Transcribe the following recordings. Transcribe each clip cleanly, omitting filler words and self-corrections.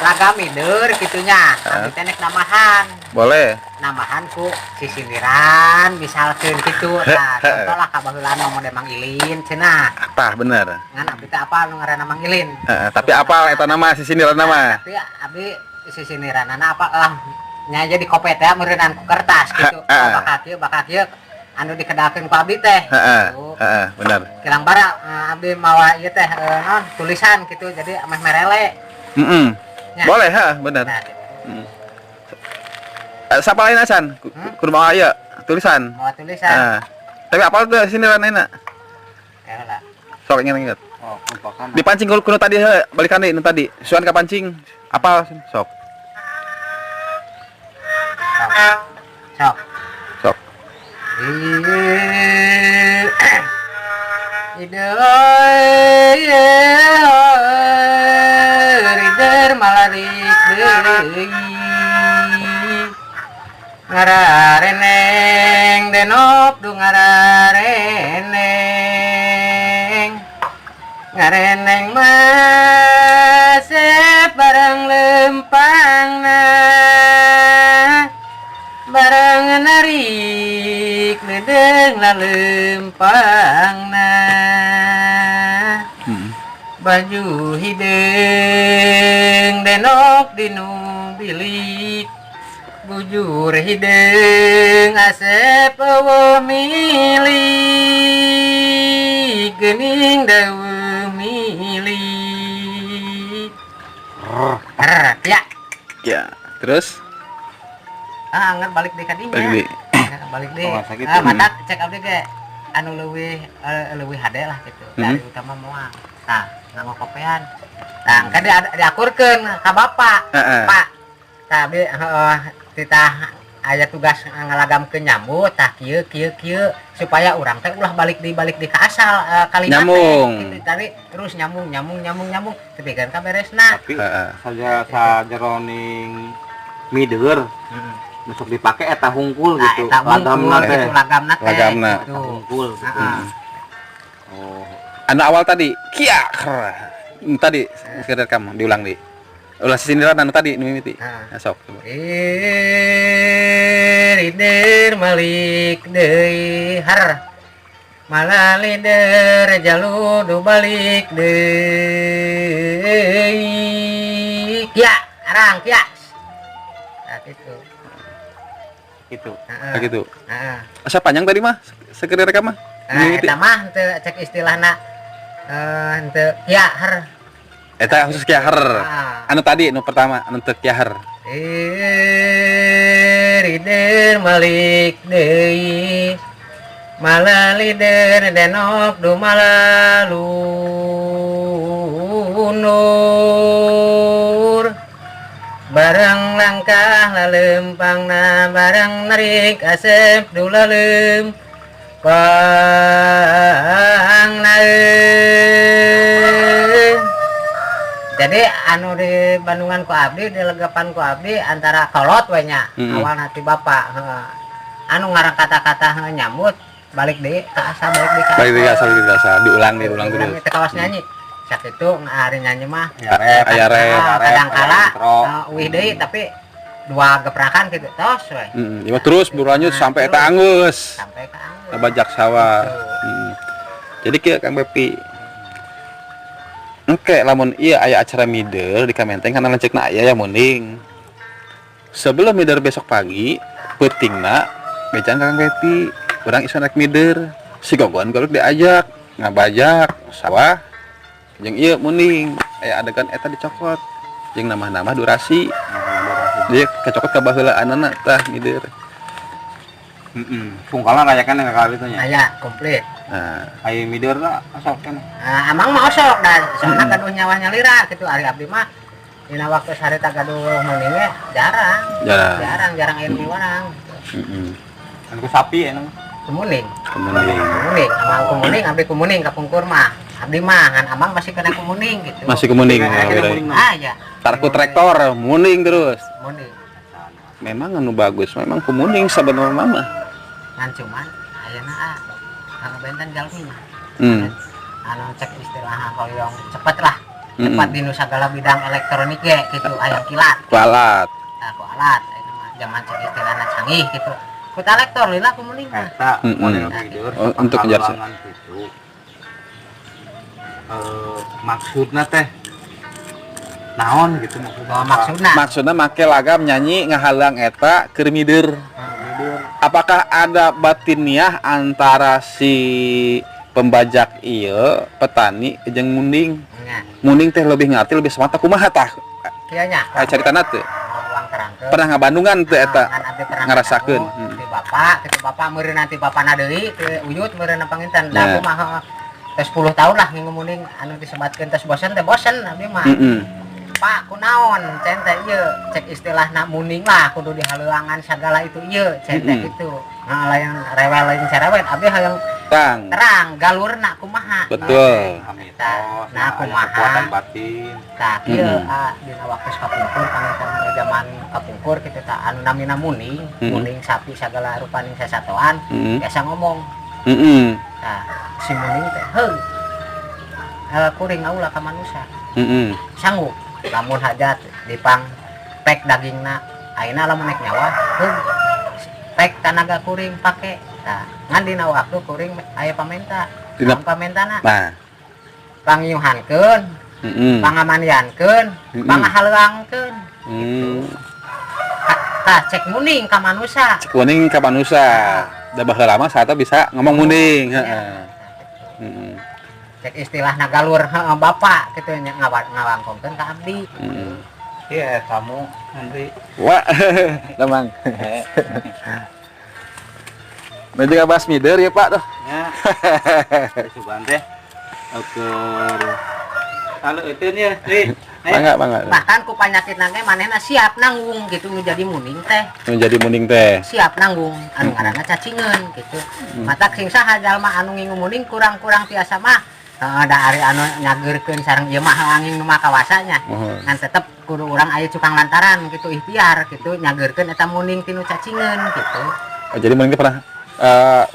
Laga mider kitu nya. Abdi teh nek nambahan. Boleh. Nambahan ku sisindiran misalkeun kitu. Nah, contoh lah kabaheulaan ngomong Mang Ilin cenah. Tah, bener. Ngan abdi teh apa nu ngaranna Mang Ilin. Heeh, tapi apal eta nama sisindiran nama? Tapi abdi sisindiranana apa lah nya, jadi kopet ya meureunan ku kertas gitu. Bakal kieu anu dikedalkeun ku abdi teh. Gitu. Heeh, bener. Kilang bara abdi mawa ieu teh naon, tulisan gitu, jadi ameh merele. Nya. Boleh, heeh, bener. Nah, gitu. Eh, siapa lain acan? Hmm? Kudu mawa ieu tulisan. Mawa tulisan. Heeh. Tapi apal tuh sindiran ayeuna? Ya lah. Sok inget-inget. Oh, kumpakan. Dipancing kudu tadi heuh, balikan deui nu tadi. Suan ka pancing. Apal sok. Sok. Sok. Sok. Ih. Ide rider malarik deui ngarareneng denok du ngarareneng ngareneng masep barang lempangna barang narik ledeung lalempangna baju hideung denok dinu bilik bujur hideung asep eueuh milik geuning daeueuh milik. Rrr, ya. Ya, terus? Ah, angger balik deui ka dinya. Balik deui. Ya, balik deui. Oh, sakit. Ah, matak cek abdi ge anu leuwih leuwih hade lah gitu. Dari utama moal. Tah, nganggo kopean. Tah, engke diakurkeun ka bapak. Pak. Tah, abdi heeh titah aya tugas ngalagamkeun nyambut tah kieu kieu kieu supaya urang teh ulah balik di ka asal kalimat teh. Nyambung. Gitu, tadi terus nyambung nyambung nyambung nyambung tepikeun ka beresna. Tapi saja sajeroning mider masuk dipake eta hungkul Nah, gitu. eta hungkul, Lagamna teh. Gitu, lagamna teh. Lagamna. Gitu. Eta hungkul gitu. Oh. Anu awal tadi, kia krr. Tadi sekedar kamu diulang di. Ulah sisindiran anu tadi nu mimiti. Heeh. Nah, sok coba. Rider malik deui har malalider jaludu balik deui kia arang kia. Nah, gitu. Gitu. Heeh. Nah, gitu. Heeh. Asa panjang tadi mah sekedar rekam mah. Nah, Mimiti. Eta mah henteu cek istilahna henteu kia har. Eta khusus kia her. Ah. Anu tadi nu pertama anu teu kia her. Rider malik deui malalider denok du malalunur barang langkah lalempangna barang narik asep du lalempangna. Jadi anu di Bandungan ku abdi, di legepan ku abdi antara kolot we nya, awal nanti bapak heuh. Anu ngarang kata-kata heuh, nyambut balik deui ka asal, balik deui ka Balik deui ka asal, balik deui ka asal, diulang diulang Diulang terus. Teh kawas nyanyi sakitu ari nyanyi mah. Ya rep. Aya rep. Ah, kadang kala aya intro. Uih deui tapi dua geprakan gitu tos we. Ya, terus berlanjut Nah, sampai terus. Eta anggeus. Sampai ka anggeus. Bajak sawah. Gitu. Jadi kieu, Kang Bepi. Engke lamun iya aya acara mider di Kamenteng karena lanceukna aya ya munding. Sebelum mider besok pagi, peutingna bejaan Kang Bepi, urang ieu rek mider. Si Gogon goblok diajak ngabajak sawah jeung ieu munding aya adegan eta dicokot jeung nambah-nambah durasi. Dia kecokot ka baheulaanana tah mider. Heeh. Pungkalan aya kan kali itu nya. Aya komplit. Nah, Aya mider lah sok kan. Nah, amang mah osok dan soalnya gaduh nyawa nyalira gitu, ari abdi mah dina waktu sarita gaduh munding ge jarang. Jarang. Jarang, jarang aya nu orang gitu. Kan ku sapi ya. Kemuning. Kemuning. Kemuning, amang kemuning, abdi kemuning kapungkur mah. Abdi mah ngan amang masih kena kemuning gitu. Masih kemuning. Kena Ya, kemuning. Ah ya. Tarku traktor muning terus. Muning. Memang anu bagus, memang kemuning sebenarnya mah. Ngan cuman ayeuna ah anu benten jalmi mah. Anu cek istilah hoyong cepet lah. Tepat di nu sagala bidang elektronik ge gitu, hayang kilat. Ku alat. Nah, ku alat ayeuna mah zaman cek istilahna canggih gitu. Ku kolektor lila ku munding mah. Eta model mider. Oh, untuk kejar haluangan gitu. Eh, maksudna teh naon gitu maksudna? Oh, maksudna. Maksudnya make lagam nyanyi ngahalang eta keur mider. Mider. Apakah ada batiniah antara si pembajak ieu petani jeung munding? Nya. Munding teh lebih ngerti, lebih semangat, kumaha tah? Kieu nya. Aya caritana teu? Urang terangkeun. Pernah ngabandungan teu eta? Ngan abdi pernah Ngarasakeun. ketemu di bapak, gitu bapak meureun nanti bapana deui, teu uyut meureun panginten. Da aku mah heeh, teh 10 tahun lah ngingu munding anu disebatkeun teh bosen teh bosen abdi mah. Pak, kunaon cen teh ieu cek istilahna munding lah kudu dihaleuangan sagala itu ieu cen teh gitu. Nah, lain rewel lain cerewet, abdi hayang Tang. Terang galurna kumaha. Betul. Mitos, Nah, aya kumaha. Kekuatan batin. Tah kieu ah, dina waktu kapungkur panginten zaman kapungkur kitu tah anu namina munding, munding sapi sagala rupaning sasatoan biasa ngomong. Tah si munding teh heung. Kuring ngaulah ka manusia. Sanggup lamun hajat dipang pek dagingna, ayeuna lamun naik nyawa heung pek tanaga kuring pake. Tah ngan dina waktu kuring aya pamenta. Dina Naon pamentana? Nah. Pangiuhankeun, pangamandiankeun, pangahaleuangkeun. Tah cek munding ka manusia. Cek munding ka manusia. Da baheula mah saatna bisa ngomong munding, Ya. heeh. Cek istilahna galur heeh bapak kitu nya ngawangkongkeun ka abdi. Iya, kamu Andri. Wah, lemang. Nah, juga bahas mider ya, Pak tuh. Ya. Sugan teh keur Halo itu nih, Ri. Mangga, mangga. Bahkan ku penyakit ge manehna siap nanggung gitu nu jadi munding teh. Nu jadi munding teh. Siap nanggung anu ngaranna cacingeun gitu. Matak sing saha jalma anu ngingu munding kurang-kurang tiasa mah heeh, da ari anu nyageurkeun sareng ieu mah angin nu mah kawasanya. Muhun. Ngan tetep kudu urang aya cukang lantaran gitu ikhtiar gitu nyageurkeun eta munding tinu cacingeun gitu. Oh, jadi munding teh pernah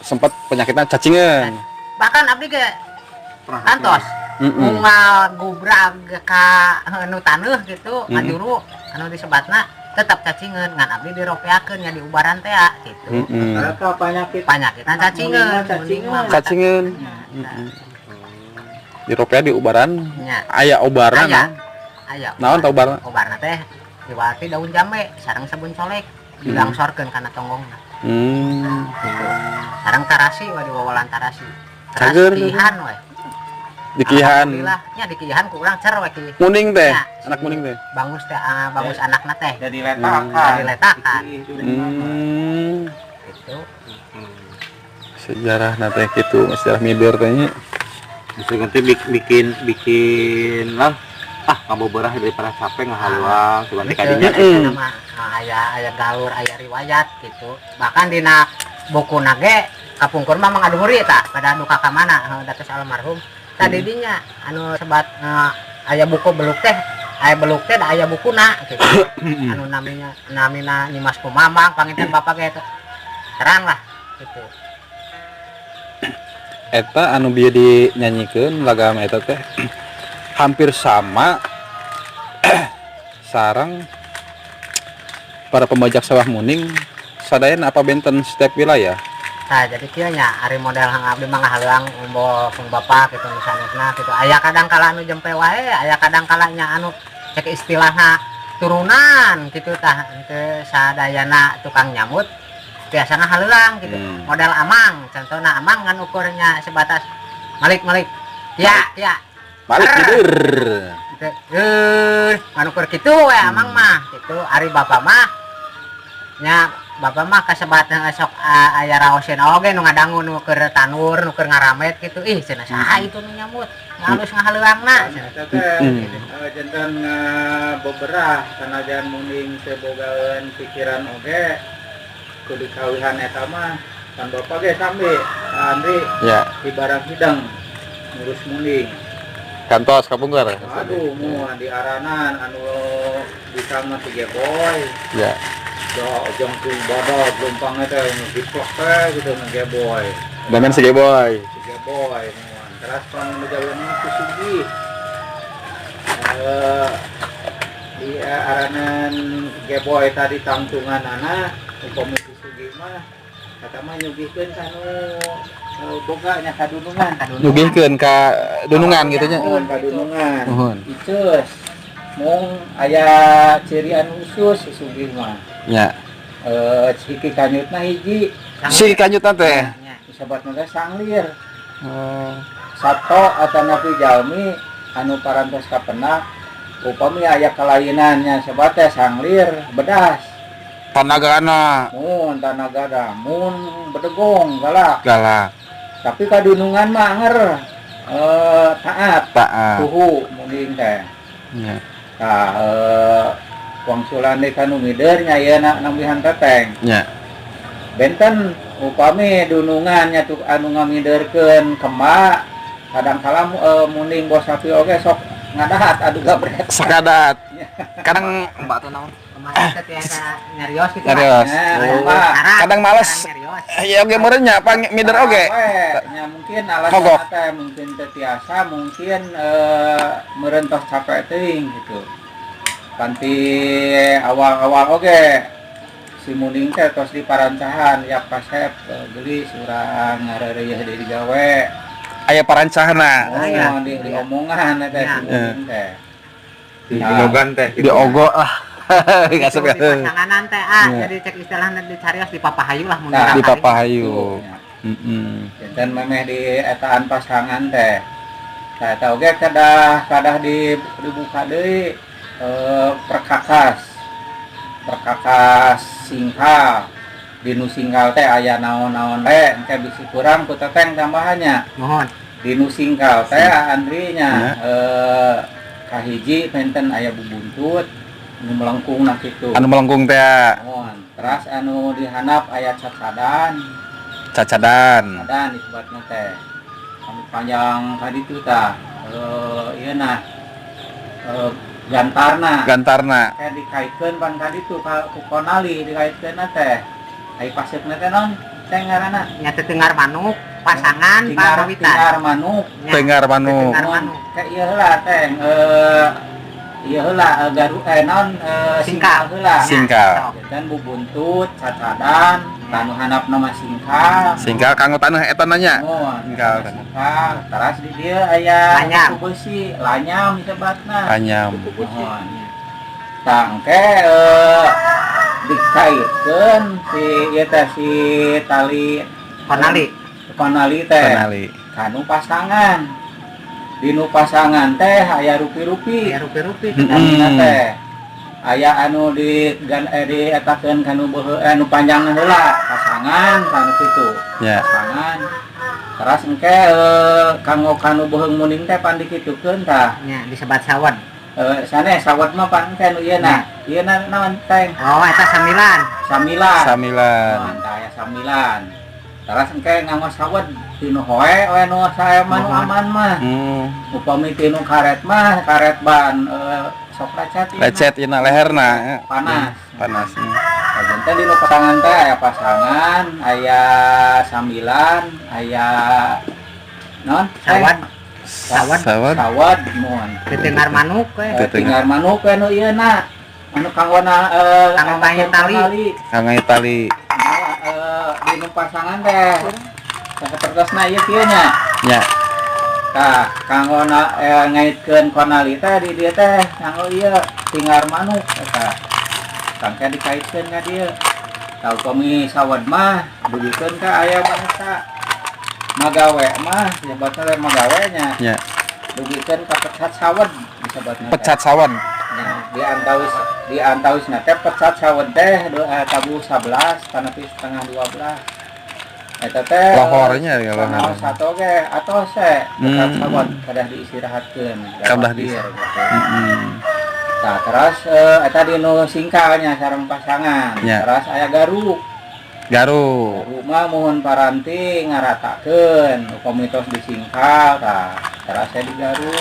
sempat penyakitnya cacingan. Bahkan abdi ge Pernah. kantos unggal gubrag ka nu taneuh gitu ngajuru anu disebatna tetap cacingeun, ngan abdi diropeakeun nya diubaran teh gitu. Eta penyakit Panyakitan cacingeun. Cacingeun. Munding mah. Cacingeun. Nya, Diropea di ubaran. Nya. Aya obarna Aya. naon? Aya. Naon tah obarna? Obarna teh diwalti daun jambe sareng sabun colek dilangsorkeun kana tonggongna. Gitu. Sareng tarasi we diwawalan tarasi. Tarasi Cager. Kihan we. Dikihan. Alhamdulillah nya dikihan ku urang cer we ki. Munding teh, Ya, anak munding teh. Bangus teh ah, bangus anakna teh. Jadi letakan. Jadi letakan. Gitu. Sejarah teh gitu, sejarah mider teh nya. Bisa nanti bikin bikin lah ah ngaboberah daripada capek ngahaluang sugan teh kadinya. Gitu, nama aya aya galur aya riwayat gitu. Bahkan dina buku nage kapungkur mah mangaduhuri tah pada anu ka mana datus almarhum tadi dinya anu sebat aya buku beluk teh, aya beluk teh da aya bukuna gitu anu namanya namina Nyimas Kumamang panginten bapak ge teh terang lah gitu. Eta anu bieu dinyanyikeun lagam eta teh hampir sama sarang para pembajak sawah muning sadayana apa benten setiap wilayah? Nah, jadi kieu nya ari model hang abdi mah ngahaleuang umbo pun bapak gitu nu sanesna gitu. Aya kadang kala anu jempe wae, aya kadang kala nya anu cek istilahna turunan gitu tah henteu sadayana tukang nyamut biasa ngahaleuang gitu. Model amang, contohna amang ngan ukurnya sebatas malik-malik. Ya, ya. Malik tidur. Gitu. Eh, ngan ukur kitu we amang mah gitu. Ari bapak mah nya bapak mah kasebat sok aya raoseun oge nu ngadangu nu keur tanur nu keur ngaramet gitu, ih cenah saha itu nu nyamut ngalus ngahaleuangna cenah. Eta teh janten ngabeberah sanajan munding teu bogaeun pikiran oge kudu kawihan eta mah kan bapak ge sambi Andri di barang hidang ngurus munding. Kantos kapungkur. Aduh, mu di aranan anu bisa mah si Geboy. Do ojong tu bodog lumpang teh nu giplok teh gitu nu Geboy. Dengan si Geboy. Si Geboy muan. Teras pan nu jalan mah si Sugi. Di aranan Geboy tadi tangtungan anak upami sugih mah kata mah nyugihkeun kanu boga nya kadunungan. Nyugihkeun ka dunungan gitu nya. Muhun kadunungan. Muhun. Iceus mung aya ciri anu khusus si sugih mah. Nya. Ciki kanyutna hiji. Si kanyutna teh. Nya. Disebatna teh sanglir. Oh. Sato atanapi jalmi anu parantos kapenak upami aya kelainannya sebat teh sanglir bedas. Tanagana mun tanaga mun bedegong galak. Galak. Tapi kadunungan mah anger taat. Taat. Tuhu munding teh. Nya. Tah wangsulan deui kanu mider nya ieu na nambihan teteng. Nya. Benten upami dunungan nya tuh anu ngamiderkeun kema kadang kala munding bos sapi oge sok ngadahat adu gabret. Sekadat. Kadang Mbak tuh naon? Kemarin teh tiasa nyarios gitu. Nyarios. Nah, Oh. Pak. Kadang males. Nyarios. Ya oge meureun nya apa mider oge. Ya mungkin alasan Mogok. teh mungkin teu tiasa, mungkin meureun tos capek teuing gitu. Panti awal-awal oge si munding teh tos diparancahan ya kasep geulis urang ngareureuh deui digawe. Aya parancahna. Oh, Aya. di omongan teh si Ya. munding teh. Di Ginogan teh gitu. Diogo lah. Nggak Itu suka. di pasanganan teh ah, Iya. jadi cek istilahnya di carios di papahayu lah mun Nah, Di urang papahayu. Ya. Heeh. Janten memeh di etaan pasangan teh. Nah, eta oge kedah kadah di dibuka deui perkakas. Perkakas singkal. Di nu singkal teh aya naon-naon teh engke bisi kurang ku teteng tambahannya. Mohon. Di nu singkal teh Andri nya Ya. Kahiji benten aya bubuntut nu melengkung nah kitu. Anu melengkung teh. Mohon. Teras anu dihandap aya cacadan. Cacadan. Dan disebutna teh anu panjang kaditu tah ieu nah gantarna. Gantarna. Kayak dikaitkeun pan kaditu ka ku konali dikaitkeunna teh ai paseupna teh naon teh ngaranna? Nya tetengar manuk, pasangan tinggar pamawitan. Tinggar manuk. Nya. Tengar manuk. Tetengar Mun manuk. kayak ieu heula teh ieu heula garu naon Singkal. singkal heula. Singkal. Dan bubuntut cacadan tanu handapna mah singkal. Singkal kanggo taneuh eta nanya. Muhun, Singkal. singkal. Teras di dieu aya Lanyam. kuku besi, lanyam disebutna. Anyam. Muhun. Tangke dikaitkeun si ieu teh si tali Konali. Konali teh Kenali. kanu pasangan. Dinu pasangan teh aya rupi-rupi. Ya rupi-rupi. Namina teh aya anu di gan di etakeun kanu beuheung anu panjangna heula pasangan kanu kitu. Ya. Pasangan teras engke kanggo kanu beuheung muning teh pan dikitukeun tah. Nya disebat sawad. Sanes sawat mah pan engke nu ieu na ieu na naon teh? Oh, eta samilan. Samilan. Samilan. Oh, tah aya samilan teras engke nganggo sawat tinu hoe we nu sae mah nu Muhun. aman mah. Upami tinu karet mah karet ban sok lecet ieu mah. Lecet ina leherna. Panas. Panas. Janten di nu pasangan teh aya pasangan, aya sambilan, aya non Sawad. Sawad. Sawad. Sawad mun. Tetengar manuk we. Tinggal manuk we nu ieu na. Anu kanggona Kanggo ngait tali. Kanggo tali. Di nu pasangan teh. Sapertosna ieu kieu nya. Ya. Tah, kanggona ngaitkeun konali teh di dieu teh kanggo ieu tinggal manuk eta. Tangke dikaitkeun ka dieu. Tah upami sawad mah dugikeun ka aya bahasa magawe mah sebatna teh magawe nya. Ya. Dugikeun ka pecat sawed disebutna teh. Pecat sawad. Nya, di antawis na teh pecat sawed teh tabuh 11 tanapi setengah 12. Eta teh Lohornya ya lohor. sanaos satu ge atos se pecat sawed kedah diistirahatkeun. Kedah gitu. Nah, terus eta di nu singkalnya sareng pasangan. Ya. Terus aya garu. Garu. Garu mah muhun paranti ngaratakeun upami tos disingkal tah terus aya di garu.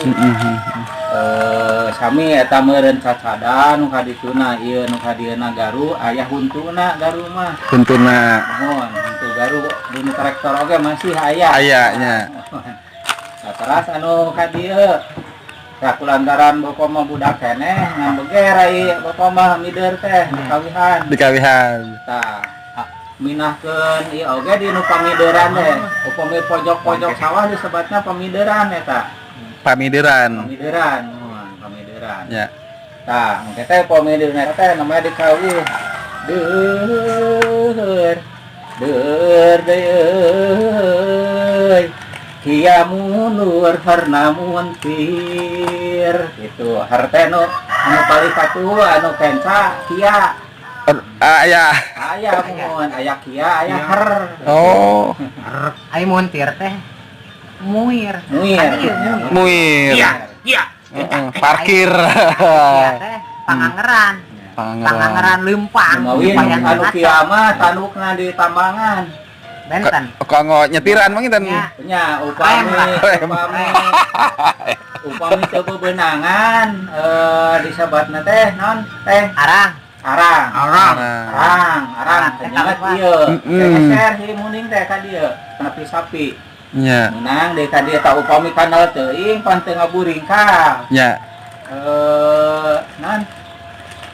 Sami eta meureun cacadan nu kadituna ieu nu kadieuna garu aya huntuna garu mah. Huntuna. Muhun huntu garu di nu traktor oge masih aya. Aya nya. Nah, terus anu ka dieu Tah, kulantaran bapak mah budak keneh ngan ai bapak mah mider teh dikawihan. Dikawihan. Tah, minahkeun ieu oge di nu pamideran teh. Upami pojok-pojok sawah disebatna pamideran eta. Pamideran. Pamideran, muhun, pamideran. Ya. Tah, engke teh pamideran teh namanya dikawih. Deur, deur deui. Kia mundur harna muntir gitu. Harta nu anu paling satu anu kenca kia. Ah, ya. Aya muhun, aya kia, aya her. Oh, Ai muntir teh muir. Muir. Kan ieu muir. Muir. Iya, iya. Heeh, parkir. Iya teh pangangeran. Pangangeran. Pangangeran leumpang. Mawi Lumayan anu ngaco. kia mah tandukna di tambangan. Benten. Kanggo nyetiran mah kinten. Ya. Nya upami Rem lah. upami upami teu bebenangan disebatna teh naon teh? Arang. Arang. Arang. Arang, arang Teh ternyata kaliwat. ieu. Geser si muning teh ka dieu, nepi sapi. Nya. Menang deui ka dieu, tah upami kanal teuing pan teu ngaburingkal. Nya. Naon?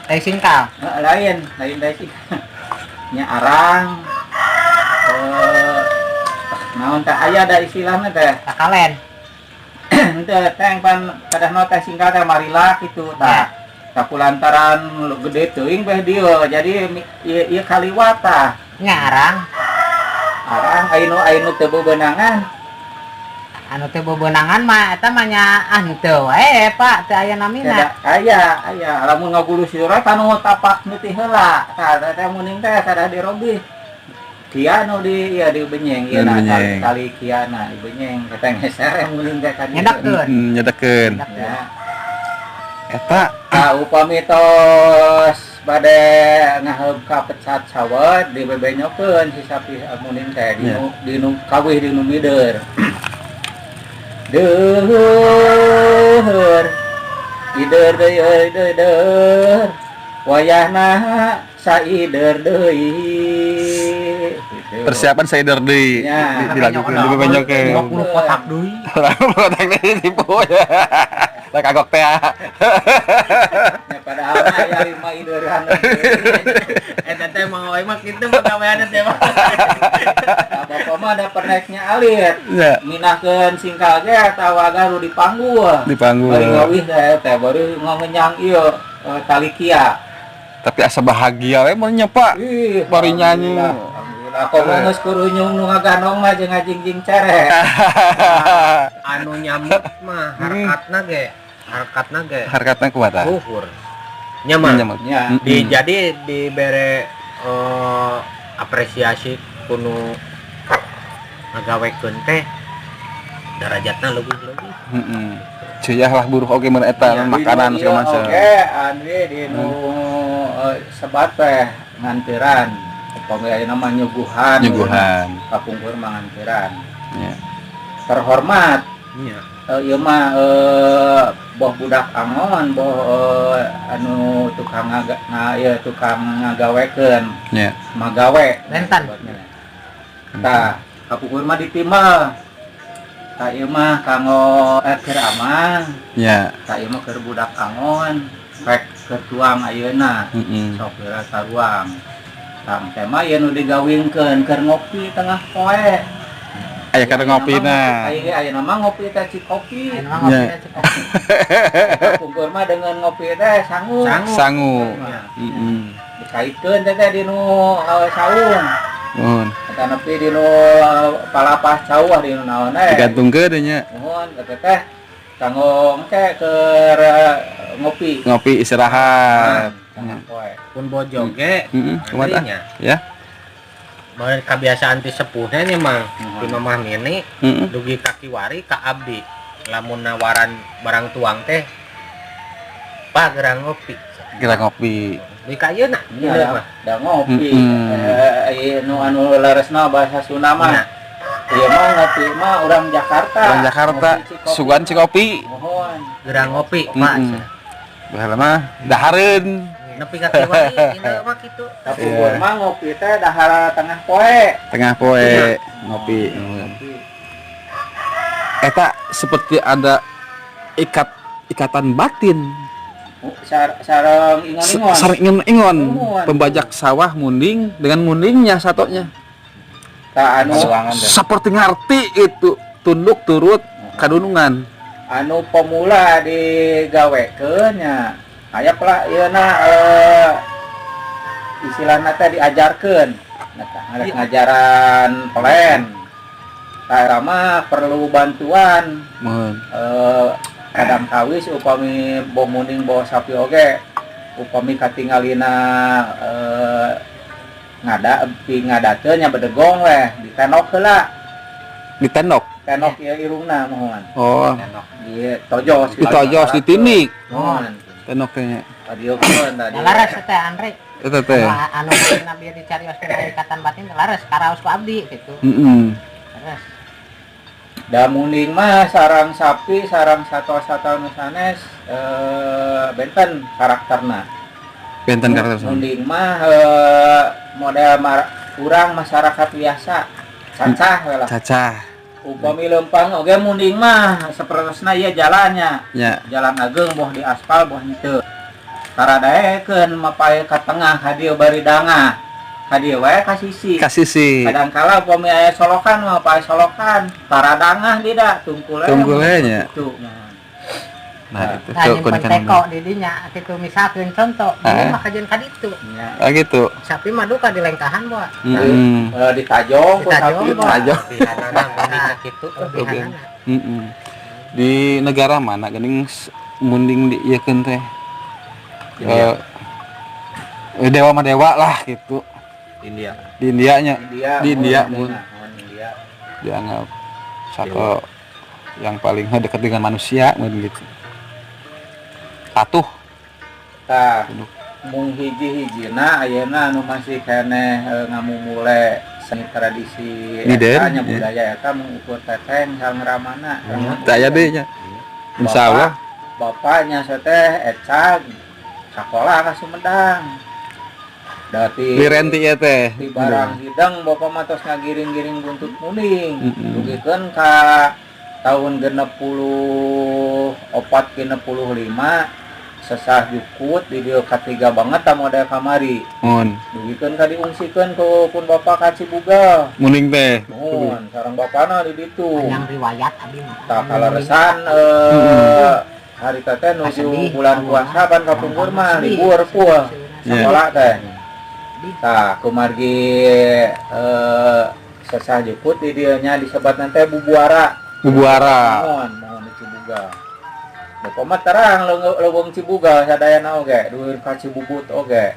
Teh singkal. Lain, lain teh sih. Nya arang. Naon teh aya da istilahna teh. Kakalen. Henteu teh pan kadahna teh singkal teh marila kitu tah. Tah, kulantaran gede teuing beh dieu jadi ieu ieu kaliwat tah. Nya arang. Arang anu anu teu bebenangan. Anu teu bebenangan mah eta mah nya ah henteu wae, Pak, teu aya namina. Aya aya aya lamun ngagulus sura kanu tapak nu ti heula. Tah, teh teh muning teh kada dirobih. Kia nu di ieu di benyeng ieu na Di benyeng. tali, tali kia na di benyeng kita ngeser yang muning teh ka dieu. Nyedekeun. Nyedekeun. Nyedekeun. Ya. Eta. Tah, upami tos bade ngaheub ka pecat sawet dibebenyokeun si sapi muning teh di nu di nu kawih di nu mider. Deur ider deui euy deur wayahna saider deui gitu. Persiapan saider deui. Ya. Dilakukeun dibebenyokeun. 50 kotak deui. Kotak deui tipu ya. Lah kagok teh. Ya, padahal mah aya lima ideran. Eta teh mau mah kitu pagawean teh mah. Nah, bapak mah ada perneknya alit. Ya, Minahkeun singkal ge tawaga nu dipanggul. Dipanggul. Bari ngawih teh teh baru ngenyang ieu tali kia. Tapi asa bahagia we mun nya, Pak. Ih, Bari nyanyi. alhamdulillah, alhamdulillah. Komo geus kurunyung nu ngagandong mah jeung ngajingjing cere. Anu nyamut mah harkatna ge, harkatna ge Harkatna kumaha tah? Luhur. Nya mah. Nyamut. Nya. Di jadi dibere apresiasi kuno ngagawekeun teh darajatna leuwih-leuwih. Heeh. Ceyah lah buruh oge mun eta Iya. makanan segala macam. Oke, Andri di nu sebat teh ngantiran. Upami ayeuna mah nyuguhan. Nyuguhan. Kapungkur mah ngantiran. Ya. Terhormat. Nya. Ieu mah boh budak angon, boh anu tukang ngaga, nga, ieu tukang ngagawekeun, magawe. Benten. Tah, kapungkur mah ditimbal. Tah, ieu mah kanggo keur amang, tah ieu mah keur budak angon, rek keur tuang ayeuna. Heeh. Sok geura taruang. Tah, teh mah ieu nu digawingkeun keur ngopi tengah poe. Aya kada ngopina. Aya ayeuna mah ngopi teh cikopi. Anu mah ngopi teh cikopi. Kapungkur mah dengan ngopi teh sangu. Sangu. Sangu. Nah, Heeh. dikaitkeun teh teh di nu saung. Nuhun. Eta nepi di nu palapah cau ah di nu naon eh. Digantungkeun nya. Nuhun eta teh kanggo engke keur ngopi. Ngopi istirahat. Tengah poe. Pun bojo ge. Heeh, kumaha tah? Nya. Ya. Bae kebiasaan ti sepuhnya nya mah di Mamah Nini dugi ka kiwari ka abdi lamun nawaran barang tuang teh, Pak, gerang ngopi. Kira ngopi. Di ka ieu na Iya, ieu mah. da ngopi. Mm-mm. Eh, nu anu leresna bahasa Sunda mah. Nya. Ieu mah ngopi mah urang Jakarta. Orang Jakarta, Ngopi cikopi. Sugan cikopi. Mohon. Gerang ngopi, Pak. Baheula mah dahareun. Nepi ka kiwari ieu mah kitu. Tapi Iya. mah ngopi teh dahar tengah poe. Tengah poe ngopi. Ngopi. Eta seperti ada ikat Ikatan batin. Sareng ingon-ingon. Sareng ingon-ingon. Ingon. Pembajak sawah munding dengan mundingnya satonya. Tah, anu Pasuangan teh. Seperti ngerti itu, tunduk turut kadunungan. Anu pemula digawekeun nya aya pula ieu na, istilahna teh diajarkeun. Nah, tah, ngajaran pelen. Tah, mah perlu bantuan. Mohon. Kadang kawis upami boh munding boh sapi oge upami katingalina ngada pi ngadakeun nya bedegong weh ditenok heula. Ditenok. Tenok ieu irungna, mohon. Oh, di tojos. Ditojos, ditindik. Mohon. Tenok teh nya. Tadiokeun tadi. Ya, laras teh Andre. Eta teh. Anu anu bieu dicarioskeun ikatan batin teh laras karaos ku abdi gitu. Laras. Da munding mah sarang sapi sarang sato-sato nu sanes benten karakterna. Benten karakter. Munding mah model urang masyarakat biasa, cacah we lah. Cacah. Upami lempang oge munding mah sapertosna ieu jalannya. Jalan ageng boh di aspal boh henteu. Taradaekeun mapay ka tengah ka dieu bari dangah. Ka dieu wae ka sisi. Ka sisi. Kadang kala upami aya solokan mah pae solokan, taradangah tidak tungkul. Tungkul nya. Tuh. Nah, itu Nah, tuh nyimpen keunikan. teko di dinya kitu, misalkeun contoh, Ah. ini mah kajian ka ditu. Nya. Ah, gitu. Sapi mah duka di lengkahan boa. Heeh. Eh, ditajong ku Ditajong, sapi. Boa. Tajong. Pihanana mundingna kitu. Lebihanana. Heeh. Di negara mana geuning munding di ieu teh? India. Dewa mah dewa lah gitu. India. Di India nya. India. Di India, mun. mun. Mun India. Dianggap satu yang paling dekat dengan manusia mun gitu. Patuh. Tah, Aduh. mung hiji-hijina ayeuna anu masih keneh ngamumule seni tradisi Mider, eta nya, ya. Budaya eta mung ukur teteng sareng ramana. Teu aya deui nya. Insyaallah. Bapaknya teh ecag sakola ka Sumedang. Dati Lirenti ieu teh. di barang hidang bapak mah tos ngagiring-giring buntut munding. Dugikeun ka tahun 64 65 sesah jukut di dieu katiga banget ta model kamari. Mun. Dugikeun ka diungsikeun ku pun bapak ka Cibugal. Munding teh. Mun sareng bapana di ditu. Panjang riwayat abdi mah. Tah, kaleresan hari teh nuju Sedih. bulan puasa kan kapungkur mah Sedih. libur puah sekolah teh. Tah, kumargi sesah jukut di dieu nya disebat teh bubuara. Bubuara. Mohon, mohon di Cibugal. Bapak mah terang leuweung Cibugal sadayana oge, duhur ka Cibubut oge.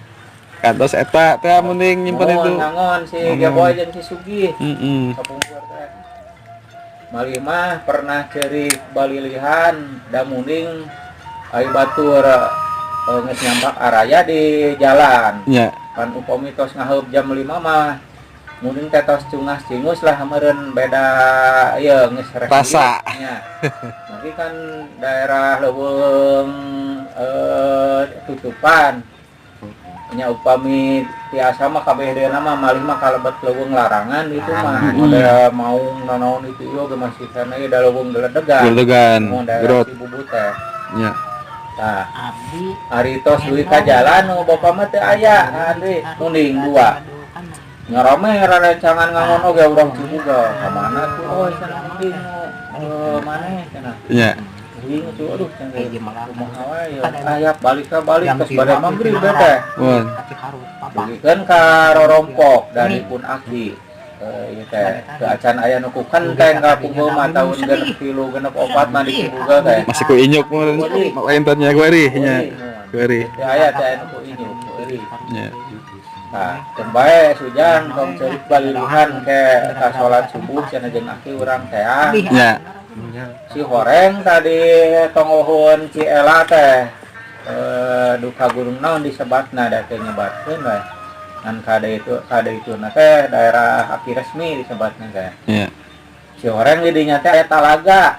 Kantos eta teh munding nyimpen Mohon itu. ngangon si Mohon. Geboy jeung si Sugih. Heeh. Kapungkur teh. Malih mah pernah ceurik balilihan da munding ai batur geus nyampak araya di jalan. Kan upami tos ngaheup jam 5 mah munding teh tos cungas cingus lah meureun, beda ieu geus rek Rasa. Nya. Mungkin kan daerah leuweung tutupan. Nya upami tiasa mah kabeh deuna mah malih mah kalebet leuweung larangan itu mah. Model maung nanaon itu ieu ge masih kana ieu da leuweung geledegan. Geledegan. Mun daerah Gerot. Cibubut teh. Tah, Abdi ari tos dugi ka jalan nu bapak mah teu aya, Andri, munding dua. Ngarame rerencangan ngangon oge urang Cibugal. Ka mana tuh? Oh, cenah munding nu maneh cenah. Munding tuh aduh cenah. Hiji malam. Kumaha wae ya. Aya balik ka balik Jam tos bade tilu maghrib abdi teh. Mun. Dugikeun ka rorompok dari pun aki. Ieu teh teu acan aya nu ku kenteng ka punggung mah tahun 63 64 mah di Cibugal teh. Masih ku inyuk mun lain teh nya kuari nya. Kuari. Teu aya teh anu ku inyuk kuari. Nya. Nah, keun bae sujang tong ceurik balilihan ke ka salat subuh cenah jeung aki urang teh ah. Nya. Si horeng tadi tongohun Ci Ela teh duka gunung naon disebatna da teu nyebatkeun we. Ngan kade itu na teh daerah aki resmi disebatna teh. Si horeng di dinya teh aya talaga.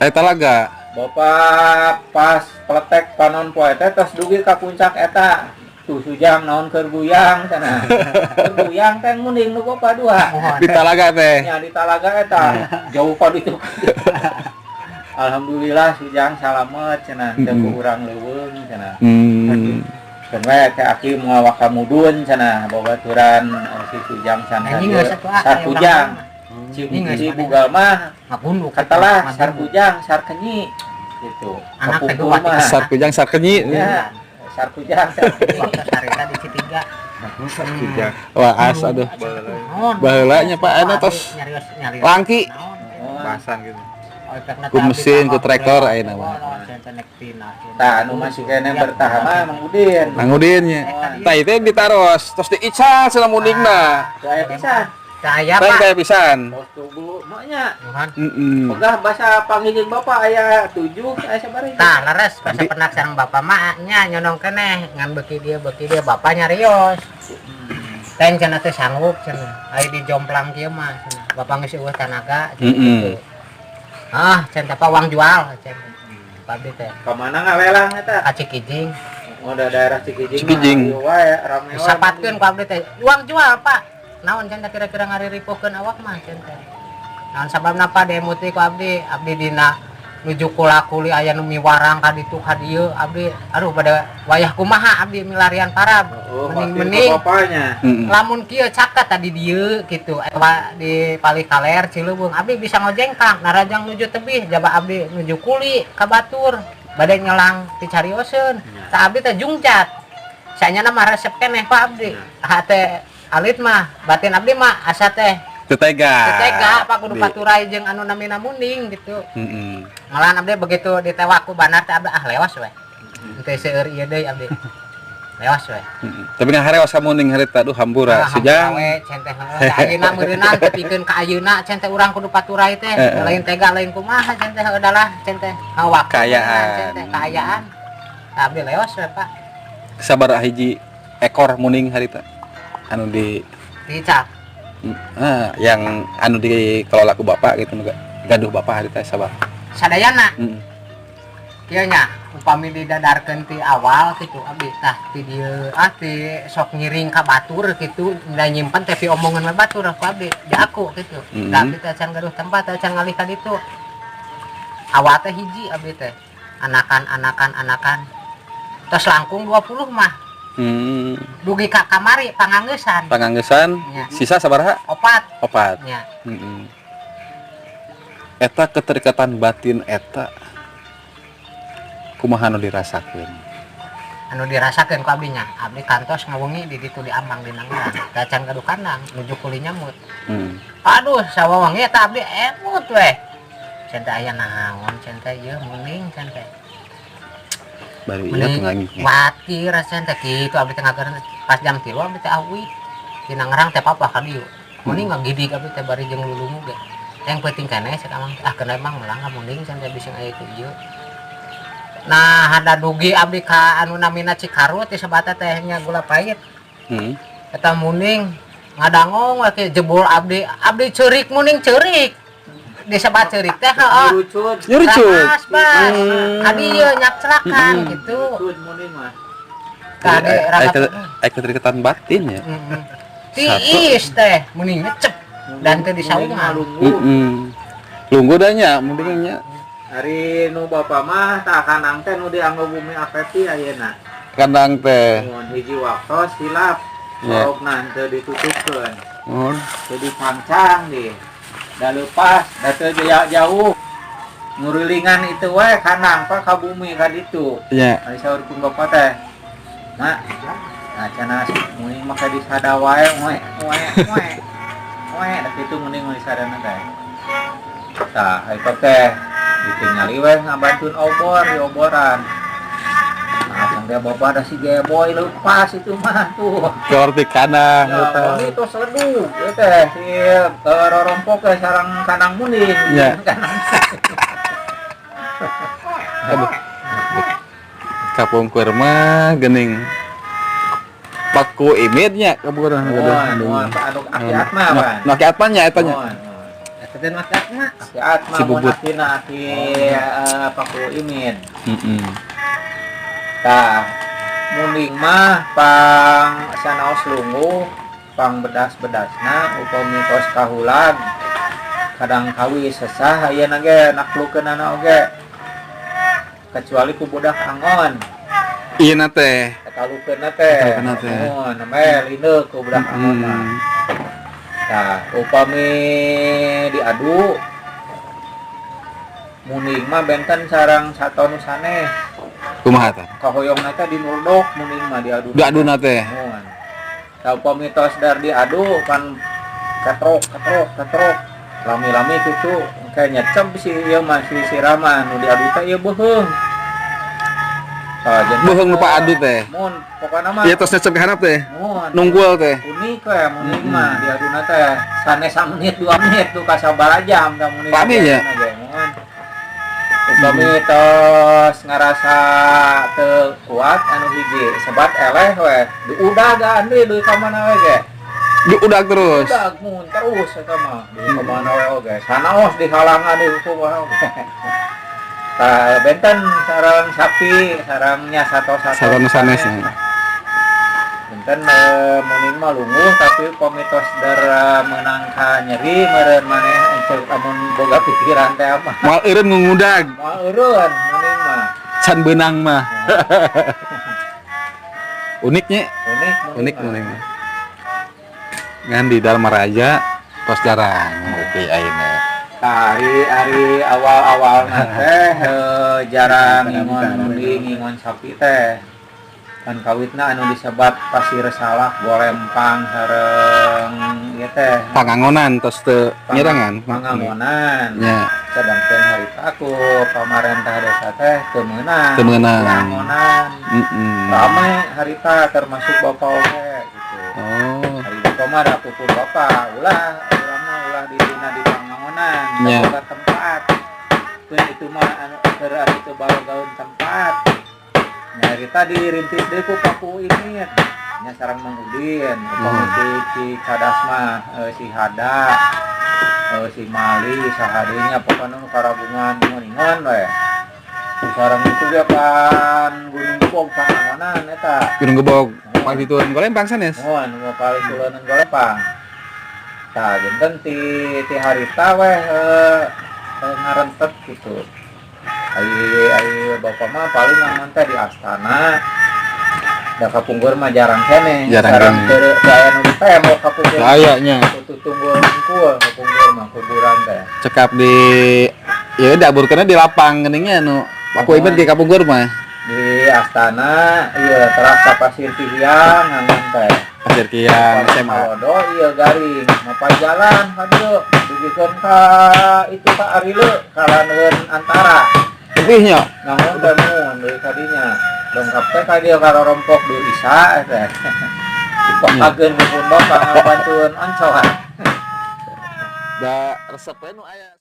Aya talaga. Bapak pas peletek panon poe teh tos dugi ka puncak eta. Tuh sujang naon keur guyang cenah. Keur guyang teh munding nu bapak dua. Di talaga teh. Nya di talaga eta jauh ka ditu. Alhamdulillah Sujang salamet cenah teu ku urang leuweung cenah. Keun we teh aki moal waka mudun cenah babaturan si Sujang can Sarkujang. Si Bugal mah katalah Sarkujang Sarkenyi gitu. Anak teh Sarkujang Sarkenyi. Ya, Sarkujang Sarkenyi. Sarita di C3. Sarkujang. Wah, as aduh. Baheula nya Pak anu tos langki. Bahasan gitu. Ku mesin, ku traktor ayeuna mah. Tah anu masih keneh bertahan mah Mang Udin. Mang Udin nya. Tah ieu ditaros, tos diical cenah mundingna. Teu aya pisan. Teu aya Pak. Teu aya pisan. Tos tugu mah nya. Heeh. Pegah basa panggil bapak aya 7 aya sabaraha. Tah leres basa penak sareng bapak mah nya nyonong keneh ngan beuki dieu bapak nyarios. Teng cenah teh sanggup cenah. Aya dijomplang kieu mah cenah. Bapak geus eueuh tanaga gitu. Ah, cen teh uang jual cen. Pabdi teh. Ka mana ngalelang eta? Ka Cikijing. Oh, da daerah Cikijing. Cikijing. Wae rame wae. Disapatkeun ku abdi teh. Uang jual, Pak. Naon cen teh kira-kira ngariripuhkeun awak mah cen teh. Naon sababna Pak diemuti ku abdi, abdi dina nuju kula-kuli aya nu miwarang ka ditu ka dieu abdi. Aduh pada wayah kumaha abdi milarian parab. Oh, mending-mending lamun kieu caket tadi dieu kitu eta di palih kaler Cileuweung abdi bisa ngojengkang narajang nuju tebih jaba abdi nuju kuli ka batur bade nyelang ti carioseun tah abdi teh jungcat sanyana mah resep keneh Pak abdi hate alit mah batin abdi mah asa teh teu tega teu tega Pak kudu paturai jeung anu namina munding gitu. Malahan abdi begitu ditewak ku bandar teh abdi ah lewas we teu seueur ieu deui abdi lewas we. Tapi ngaharewas ka munding harita aduh hampura Sujang. We cen teh heuh ayeuna meureunnan tepikeun ka ayeuna cen teh urang kudu paturai teh lain tega lain kumaha cen teh heuh lah cen teh hawak kaayaan cen teh kaayaan. Tah abdi lewas we Pak. Sabaraha hiji ekor munding harita anu di dicap. Yang anu dikelola ku bapak gitu gaduh bapak harita sabaraha? Sadayana. Kieu nya upami didadarkeun ti awal kitu abdi tah ti dieu ah ti sok ngiring ka batur kitu da nyimpen teh piomongan we batur ku abdi di aku kitu. Da abdi teh can gaduh tempat teh can ngalih ka ditu. Awal teh hiji abdi teh anakan anakan anakan tos langkung 20 mah. Dugi ka kamari pangangeusan. Pangangeusan sisa sabaraha? Opat. Opat. Nya. Eta keterikatan batin eta kumaha anu dirasakeun? Anu dirasakeun ku abdi nya, abdi kantos ngawengi di ditu di ambang di Nanggerang. Da can gaduh kandang nuju kuli nyamut. Aduh, sawawengi eta abdi emut we. Cen teh aya naon cen teh ieu munding cen teh. Bari ieu teh ngangi. Kuatir cen teh kitu abdi teh ngageurna pas jam 3 abdi teh awi. Di Nanggerang teh papa ka dieu. Munding ngagidig abdi teh bari jeung lulungu ge. Yang penting keneh cek amang ah keun emang melang ka munding cen teh bisi aya itu ieu. Nah, ada dugi abdi ka anu namina Cikarut di sebata teh nya gula pahit. Eta munding ngadangong we ke jebol abdi, abdi ceurik munding ceurik. Di sebat ceurik teh heeh. Nyurucut. Bas, bas. Kadi ieu nyakclakan gitu. Nyurucut munding mah. Kade aya keterikatan batin ya. Tiis teh munding ngecep dan teu disaungan. Lungguh da nya munding nya. Ari nu bapa mah tah kandang teh nu dianggo bumi apeti ayeuna. Kandang teh. Mun hiji waktos hilap, sorogna teu ditutupkeun. Mun teu dipancang di. Da leupas, da teu jauh. Ngurilingan itu wae kandang pa ka bumi ka ditu. Nya. Ari saur pun bapa teh. Mak, nah cenah munding mah ka disada wae we we we. We da kitu munding mah disadana teh. Tah, eta teh ditinggali we ngabantun obor di oboran. Nah, sampai bapak ada si geboy lepas itu mah tuh. Keluar di kandang. Ya, ini tuh seleduk, ya teh si rorompok ke sarang kandang munding. Ya. Aduh. Kapungkur mah geuning Paku imidnya kapungkur. Oh, anu aki atma, Pak. Nu aki atma nya eta nya. Eta teh nu aki atma. Aki atma Si mun Bubut. akina aki Paku Imid. Heeh. Tah, munding mah pang sanaos lungguh, pang bedas-bedasna upami tos kahulag. Kadang kawis sesah ayeuna ge naklukeunana oge. Kecuali ku budak angon. Ieu na teh. Katalukeunna teh. Katalukeunna teh. Oh, namanya lindeu ku budak angon mah. Tah, upami diadu munding mah benten sareng sato nu sanes. Kumaha tah? Kahoyongna teh dinuldok munding mah diadu. Diaduna teh. Muhun. Tah, upami tos dar diadu kan ketrok ketrok ketrok lami-lami kitu kayak nyecep si ieu mah, si sirama nu diadu teh ieu beuheung. Tah, janten Beuheung nu adu teh. Mun pokona mah. Ieu tos nyecep ke handap teh. Mun. Nunggul teh. Unik we munding mah diaduna teh sanes samenit 2 menit tuh kasabaraha jam tah munding. Lami nya? Muhun. Upami tos ngarasa teu kuat anu hiji sebat eleh we diudag Andri deui ka mana we ge. Diudag terus. Udag mun terus eta mah deui ka mana we oge sanaos dihalangan di hukum oge. Tah, benten sareng sapi sarengnya sato-sato. Sato nu sanes nya. Benten munding mah lungguh, tapi upami tos dara meunang ka nyeri meureun maneh enceu amun boga pikiran teh mah. Moal eureun ngudag. Moal eureun munding mah. Can beunang mah. Uniknya. Unik. Unik. Munding mah. Unik. Ngan di Dharma Raja tos jarang ngopi ayeuna. Tah, ari ari awal-awal teh jarang ngingon munding, ngingon sapi teh. Kan kawitna anu disebat Pasir Salak, Golempang sareng ieu teh. Pangangonan tos teu nyirangan. Pangangonan. Nya. Sedangkan harita ku pamarentah desa teh teu meunang. Teu meunang. Pangangonan. Rame harita termasuk bapak oge gitu. Oh. Hari bapak mah da pupur bapak, ulah urang mah ulah di dina di pangangonan, boga tempat. Keun itu mah anu keur anu teu balogaeun tempat. Nya harita dirintis deui ku Paku ini. Nya sareng Mang Udin, upami si si Cadas mah si Hada, si Mali, sahadinya pokona nu karabungan ingon-ingon we. Sareng itu ge pan Gunung Gebog pangangonan eta. Gunung Gebog paling dituan Golempang sanes. Muhun, nu paling tulonan Golempang. Tah, janten ti ti harita weh ngarentet gitu. Ai ai bapak mah paling ngangon teh di astana. Da kapungkur mah jarang keneh. Jarang Sareng keneh. teu teu aya nu ditembok kapungkur. Aya nya. Tutunggur hungkul kapungkur mah kuburan teh. Cekap di ya diaburkeunna di lapang geuning nya nu Paku Ibet ge kapungkur mah. Di astana ieu teras ka Pasir Tihiang ngangon teh. Pasir Kiang SMA. Halodo iya garing, mapay jalan ka dieu dugikeun ka itu ka Arile kalaneun antara. Lebih nya. Ngangon teh mun deui ka dinya. Dongkap teh ka dieu karorompok deui isa teh. Dipakakeun ku pun bapak ngabantuan oncohan. Da resep we nu aya.